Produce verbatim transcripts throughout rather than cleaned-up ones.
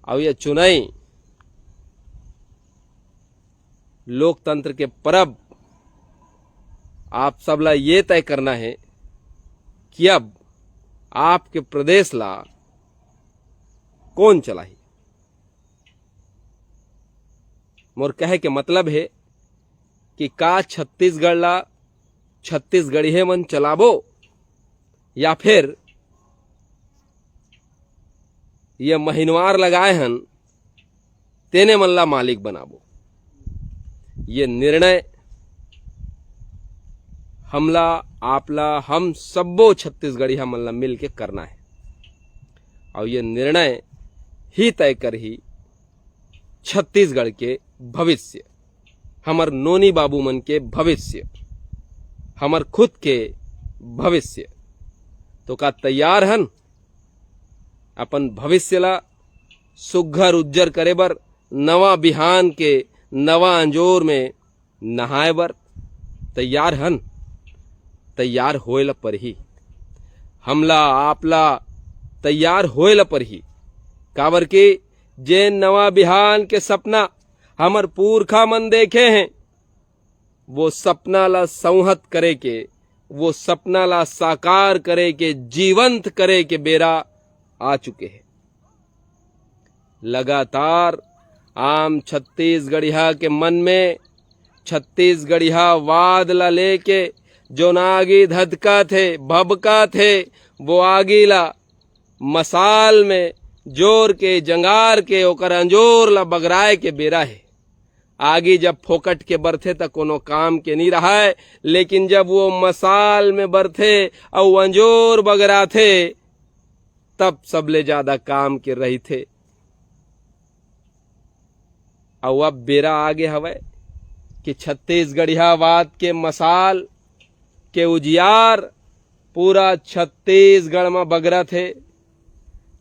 अउ ये चुनाई लोकतंत्र के परब, आप सब ला ये तय करना हे कि अब आपके प्रदेश ला कोन चलाही। मोर कहे के मतलब हे कि का छत्तीसगढ़ ला छत्तीसगढ़िये मन चलाबो, या फिर ये महिनवार लगाए हन, तेने मन ला मालिक बनाबो। ये निर्णय हमला, आपला, हम सब्बो छत्तीसगढ़िया मन ला मिल के करना हे। अउ ये निर्णय ही तय करही छत्तीसगढ़ के भविष्य, हमर नोनी बाबू मन के भविष्य, हमर खुद के भविष्य। तो का तैयार हन अपन भविष्य ला सुघर उज्जर करे बर, नवा बिहान के नवा अंजोर में नहाए बर तैयार हन? तैयार होए ल परही। हमला, आपला तैयार होए ल परही, काबर के जेन नवा बिहान के सपना हमर पुरखा मन देखे हें, वो सपना ला संहत करे के, वो सपना ला साकार करे के, जीवंत करे के बेरा आ चुके हे। लगातार आम छत्तीसगढ़िया के मन में छत्तीसगढ़ियावाद ला लेके जोन आगी धधकत हे, भभकत हे, वो आगी ला मसाल में जोर के, जंगार के, ओकर अंजोर ला बगराए के बेरा हे। आगी जब फोकट के बरथे, त कोनो काम के नी रहय, लेकिन जब वो मसाल में बरथे अउ अंजोर बगराथे, तब सबले ज्यादा काम के रहिथे। अउ अब बेरा आगे हवय कि छत्तीसगढ़ियावाद के मसाल के उजियार पूरा छत्तीसगढ़ म बगरत हे।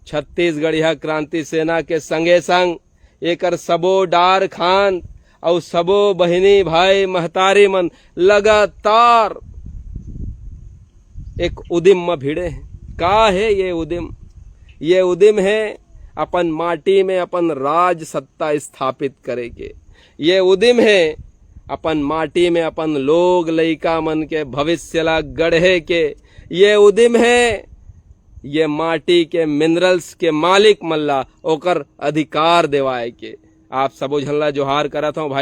छत्तीसगढ़िया क्रांति सेना के संगे संग एकर सबो डार खान अउ सबो बहिनी भाई महतारी मन लगातार एक उदिम म भिड़े हें। का हे ये उदिम? ये उदिम हे अपन माटी में अपन राज सत्ता स्थापित करे के। ये उदिम हे अपन माटी में अपन लोग लइका मन के भविष्य ला गढ़े के। ये उदिम हे ये माटी के मिनरल्स के मालिक मन ला ओकर अधिकार देवाए के। आप सबो झन ला जोहार करत हंव भाई।